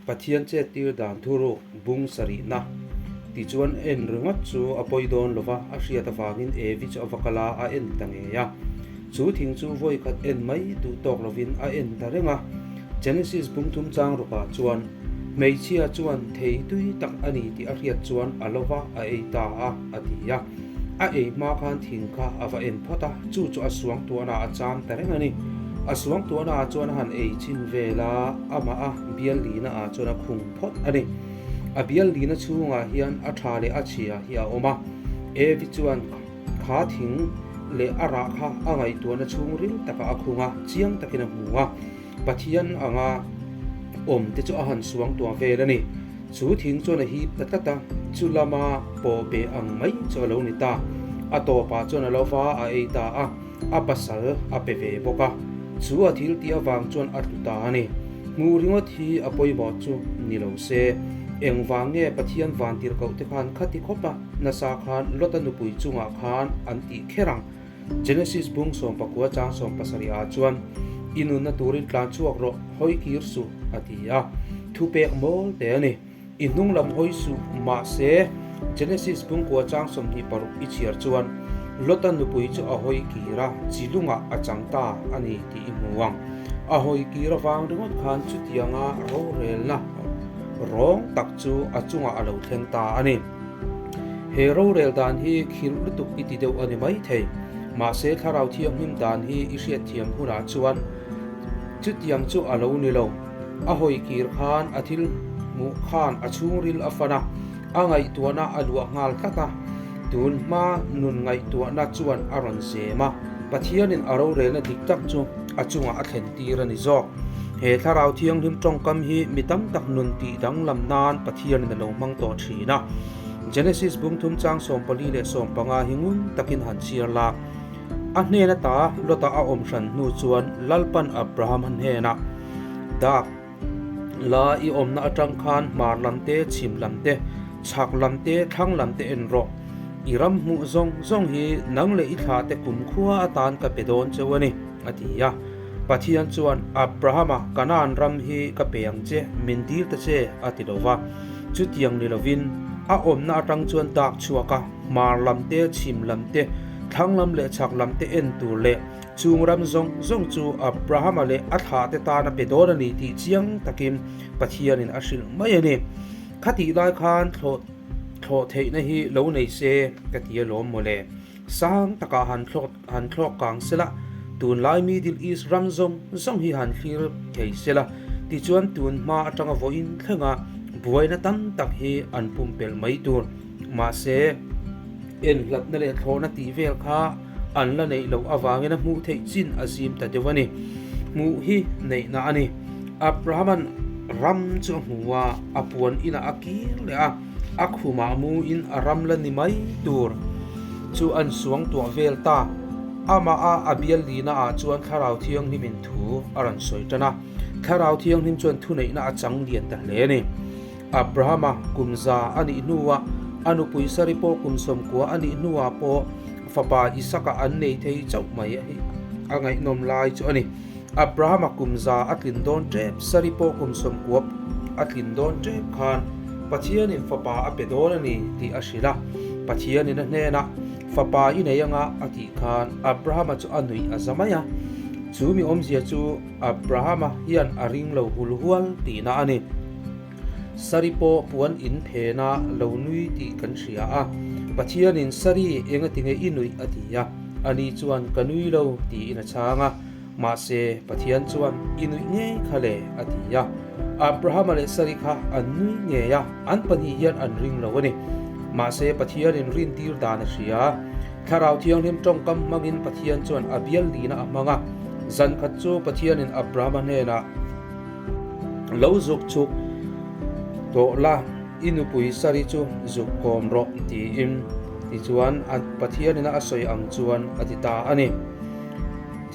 Pathian chettir dan thuruk bung sarihna tichuan en ringawt chu a pawi dawn lova a hriat avangin Evi chu a va kal a, a en ta ngei a. Chu thing chu vawi khat en mai duh tawk lovin a en ta reng a. Genesis bung thum chang rukah chuan hmeichhia chuan thei tui tak a ni tih a hriat chuan a lo va a ei ta a, a ti a. A ei hma khan thing kha a va en phawt a, chu chu a suangtuahnaah a cham ta reng a ni. A suangtuahnaah chuan a han ei chin vel a, amah a bial lina ah chuan a khung phawt a ni. A bial lina chhungah hian a tha leh a chhia hi a awm a, Evi chuan kha thing leh a rah kha a ngaihtuahna chhungril takah a khung a, chiang takin a hmu a. Pathian anga awm te chu a han suangtuah vel a ni. Chu thing chuan a hip ta tlat a, chu lama pawh beh ang mai chu a lo ni ta. A tawpah chuan a lo va a ei ta a, a pasal a pe ve bawk a. Chu a thil tih avang chuan a tlu ta a ni. Hmuh ringawt hi a pawimawh chu ni lo se. Engvang nge Pathian vantirhkoh te khan khati khawp a nasa khan Lota nupui chungah khan an tih kher ang? Genesis bung 19 chang 70 ah chuan, I nunna turin tlan chhuak rawh, hawi kir suh, a ti a. Thupek mawl te a ni. I hnung lam hawi suh, mahse, Genesis bung kua chang 26 i chhiar chuan, Lota nupui chu a hawi kir a, chi lungah a chang ta a ni tih i hmu ang. A hawi kir avang ringawt khan chutianga rorelna rawng tak chu a chungah a lo thleng ta a ni. He rorel dan hi khirh lutuk i ti deuh a ni mai thei. Mahse thlarau thianghlim dan hi i hriatthiam hunah chuan chutiang chu a lo ni lo. A hawi kir khan a thil hmuh khan a chhungril a fan a, a ngaihtuahna a luah nghal tlat a. Tun hma nun ngaihtuahna chuan a rawn zem a, Pathianin a rorelna dik tak chu a chungah a thlen tir a ni zawk. He thlarau thianghlim tawngkam hi mi tam tak nun tih danglam nan Pathianin a lo hmang tawh thin a. Genesis bung thum chang 14 leh 15 hi ngun takin han chhiar la. A hnen ata Lota a awm hran hnu chuan Lalpan Abraham a hnenah, Dak la i awmna atang khan hmar lam te, chhim lam te, chhak lam te, thlang lam te en rawh. I ram hmuh zawng zawng hi nang leh i thla te kumkhua atan ka pe dawn cheu a ni, a ti a. Pathian chuan, Abrahama, Kanaan ram hi ka pe ang che, min dil ta che, a ti lo va. Chutiang ni lovin, a awmna atang chuan dak chhuak a, hmar lam te, chhim lam te, thlang lam leh chhak lam te en tur leh chung ram zawng zawng chu Abrahama leh a thlahte tan a pe dawn a ni tih chiang takin Pathianin a hrilh mai a ni. Khatih lai khan thlawh thlawh theihna hi lo nei se ka ti alawm mawle. Sang takah han thlawk han thlawk kang sela, tunlai Middle East ram zawng zawng hi han thlir thei sela, tichuan tun hma atanga vawiin thlenga buaina tam tak hi an pumpelh mai tur. Mahse, enhlatna leh thlawhna tih vel kha an la neih loh avangin a hmuh theih chin a zim ta deuh a ni. Hmuh hi neihna a ni. Abraham-a'n ram chu a hmu a, a puan inah a kir leh a. A khumah muin a ram la ni mai tur chu an suangtuah vel ta. Amah a a bial lina ah chuan Thlarau Thianghlimin thu a rawn sawi tan a. Thlarau Thianghlim chuan thuneihna a chang lian ta hle a ni. Abrahama kum za a nih hnuah a nupui Sari pawh kum 90 a nih hnuah pawh fapa Isaka an nei thei chauh mai a ngaihnawm lai chu a ni. Abrahama kum za a tlin dawn tep, Sari pawh kum 90 a tlin dawn tep khan Pathianin fapa a pe dawn a ni tih a hrilh a. Pathianin a hnenah, Fapa i nei anga a tih khan Abrahama chu a nuih a za mai a. Chu mi awmzia chu Abrahama hian a ring lo hul hual tihna a ni. Sari pawh puan in phena lo nui tih kan hria a. Pathianin Sari engatinge i nuih a ti a, ani chuan ka nui lo tiin a chhang a. Mahse, Pathian chuan i nuih ngei kha le a ti a. Abrahama leh Sari kha an nui ngei a, an pahnih hian an ring lo a ni. Mahse, Pathianin rintir dan a hria. Thlarau Thianghlim tawngkam hmangin Pathian chuan a bial lina a hmang a. Zan khat chu Pathianin Abrahama hnenah, Lo zuk chuk tawh la, i nupui Sari chu zuk kawm rawh, tiin. Tichuan, Pathianin a sawi ang chuan a ti ta a ni.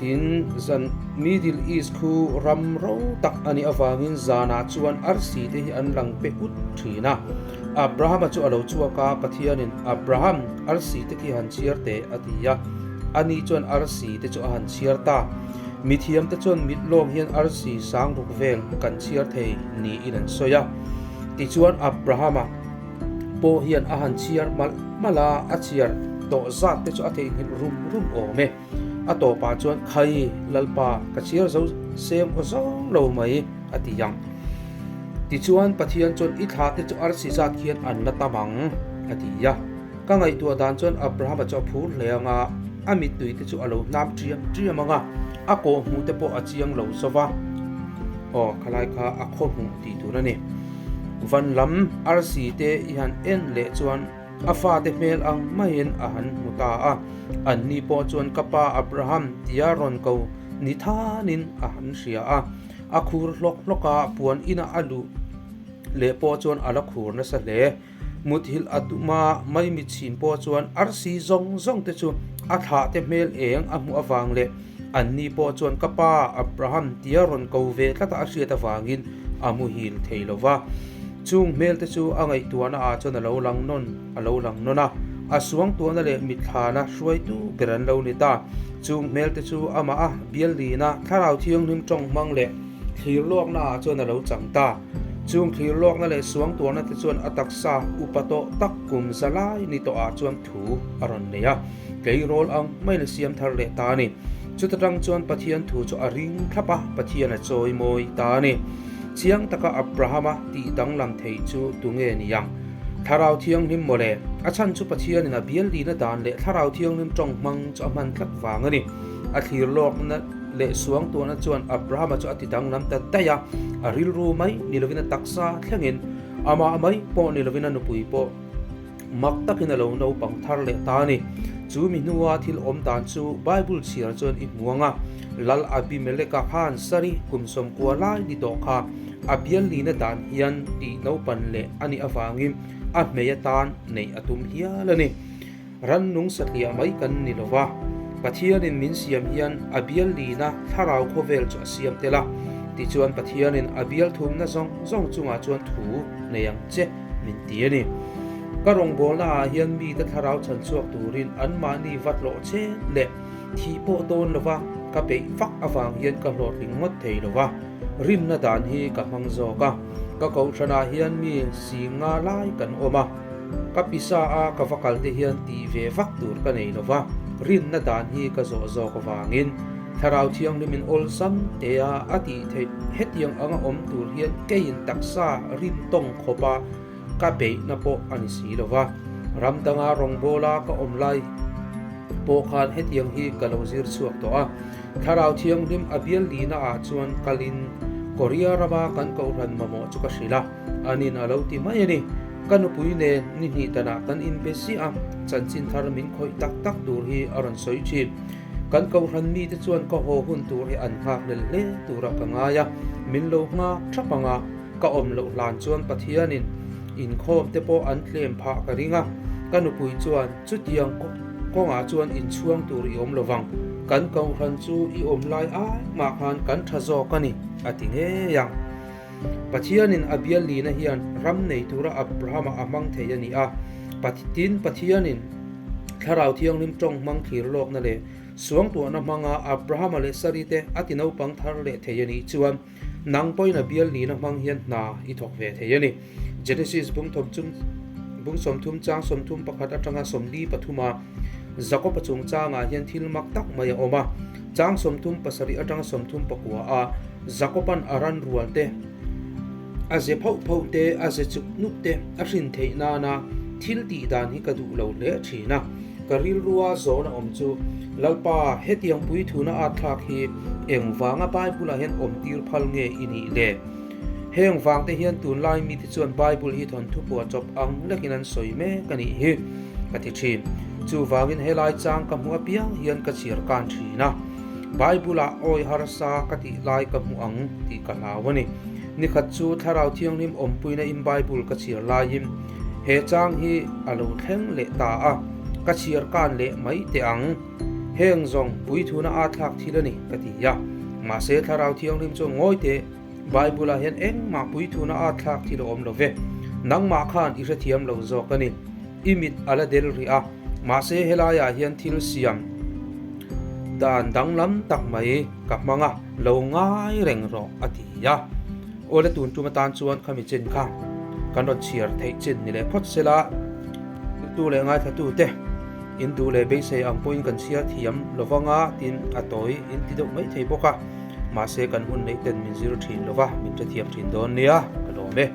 Tin, zan Middle East khu ram ro tak a nih avangin zanah chuan arsi te hi an lang pe ut thin a. Abrahama chu a lo chhuak a, Pathianin, Abraham, arsi te khi han chhiar teh, a ti a. Ani chuan arsi te chu a han chhiar ta. Mithiamte chuan mit lawng hian arsi sang ruk vel kan chhiar thei niin an sawi a. Tichuan Abrahama pawh hian a han chhiar malh malh a, a chhiar tawh zat te chu a theihnghilh rum rum awm e. A tawpah chuan, Khai, Lalpa, ka chhiar zo sem aw zawng lo mai, a ti ang. Tichuan Pathian chuan, I thlah te chu arsi zat khian an la tam ang, a ti a. Ka ngaihtuah dan chuan Abrahama chu a phur hle ang a, a mittui te chu a lo hnam ṭiam ṭiam ang a, a kawh hmuh te pawh a chiang lo zo va. Aw, khalai kha a khaw hmuh tih tur a ni. Van lam arsi te i han en leh chuan a fate hmel ang maiin a han hmu ta a. Anni pawh chuan ka pa Abraham tia rawn ko ni thanin a han hria a. A khur hlawk hlawk a, puan inah a luh leh pawh chuan a la khur nasa hle. Muthilh a tum a, maimichhin pawh chuan arsi zawng zawng te chu a thlah te hmel eng a hmuh avang leh anni pawh chuan ka pa Abraham tia rawn ko ve tlata a hriat avangin a muhil thei lo va. Chung hmel te chu a ngaihtuahna ah chuan a lo lang nawn a lo lang nawn a, a suangtuahna leh mitthlana hruaitu ber an lo ni ta. Chung hmel te chu amah a biallina thlarau thianghlim tawng hmang leh thlir lawkna ah chuan a lo chang ta. Chung thlir lawkna leh suangtuahna te chuan a taksa upa tawh tak kum za lai ni tawh ah chuan thu a rawn nei a, tleirawl ang maiin a siam thar leh ta a ni. Chuta tang chuan Pathian thu chu a ring thlap a, Pathian a chawi mawi ta a ni. Chiang taka Abrahama tih danglam thei chu tunge ni ang? Thlarau Thianghlim mawle, a chhan chu Pathianin a bial lina dan leh Thlarau Thianghlim tawng hmang chu a hman tlat vang a ni. A thlir lawkna leh suangtuahna chuan Abrahama chu a ti danglam ta daih a, a rilru mai ni lovin a taksa thlengin, amah mai pawh ni lovin a nupui pawh mak takin a lo naupang thar leh ta a ni. Chu mi hnua thil awm dan chu Bible chhiar chuan i hmu ang a, Lal Abimeleka khan Sari kum sawmkua lai ni tawh kha a bial lina dan hian tih naupan leh a nih avangin a hmei atan neih a tum hial a ni. Rannung satliah mai kan ni lo va, Pathianin min siam hian a bial lina thlarau khawvel chu a siam tel a. Tichuan Pathianin a bial thumna zawng zawng chungah chuan thu nei ang che min ti a ni. Ka rawngbawlna ah hian mite thlarau chhan chhuak turin anmahni va tlawh chen leh thih pawh dawn lo va, ka peih vak avang hian ka hlawhtling ngawt thei lo va, rinna dan hi ka hmang zawk a. Ka kohhranah hian mi singa lai kan awm a. Ka pisa a ka va kal te hian tih ve vak tur ka nei lo va, rinna dan hi ka zawh zawk avangin Thlarau Thianghlimin awlsam tea a tih theih hetiang anga awm tur hian keiin taksa rin tawng khawpa ka beihna pawh a ni si lo va. Ram danga rawngbawla ka awm lai pawh khan hetiang hi ka lo zir chhuak tawh a. Thlarau Thianghlim a bial lina ah chuan kalin Korea rama kan kohhran mamawh chu ka hrilh a. Anin a lo ti mai a ni. Ka nupui nen ni hnih danah kan inbe ziah a, chanchin thar min khawih tak tak tur hi a rawn sawi thin. Kan kohhran mite chuan ka haw hun tur hi an nghak lel hle turah ka ngai a, min lo nghak thap ang a, ka awm loh hlan chuan Pathianin inkhawm te pawh an tlem phah ka ring a. Ka nupui chuan chutiang kawngah chuan inchhuang tur i awm lovang, kan kohhran chu i awm lai ai mah khan kan tha zawk a ni, a ti ngei ang. Pathianin a bial lina hian ram nei tura Abrahama a hmang thei a ni a. Tin, Pathianin Thlarau Thianghlim tawng hmang thlir lawkna leh suangtuahna hmanga Abrahama leh Sari te a ti naupang thar leh thei a nih chuan nang pawhin a bial lina hmang hian hna i thawk ve thei a ni. Genesis bung thawm bung 30 chang 31 atanga 43 a Jakob-a chungchangah hian thil mak tak mai a awm a. Chang 37 atanga 39 a Jakoban a ran rual te, a ze phauh phauh te, a ze chuk nuk te a hrin theih nana thil tih dan hi ka duh lo hle thin a. Ka rilrua zawn a awm chu, Lalpa, hetiang puithuna at thlak hi eng vanga Bible-ah hian awm tir phal nge i nih le? Heng vang te hian tunlai mite chuan Bible hi thawnthu phuah chawp ang lekin an sawi mek a nih hi, ka ti thin. Chuvangin helai chang ka hmuh apiang hian ka chhiar kan thin a. Bible-ah awi harsa ka tih lai ka hmu ang tih ka hlau a ni. Nikhat chu Thlarau Thianghlim awmpuina in Bible ka chhiar laiin he chang hi a lo thleng leh ta a, ka chhiar kan leh mai teh ang. Heng zawng puithuna aa thlak thil a ni ka ti a. Mahse Thlarau Thianghlim chuan ngawi teh, Bible-ah hian engmah puithuna aa thlak thil a awm lo ve. Nangmah khan i hrethiam lo zawk a ni. I mit a la del rih a, mahse helaiah hian thil siam. Dan danglam tak mai ka hmang a, lo ngai reng rawh a ti a. Awle tun tum atan chuan khami chin kha kan rawn chhiar theih chin ni leh phawt sela, tu leh ngaithlatu te in duh leh beisei ang pawhin kan chhiar thiam lovanga tin a tawi in ti deuh mai thei bawk a, mahse kan hun neih ten min zir thin lova min hrethiam thin dawn nia ka lawm e.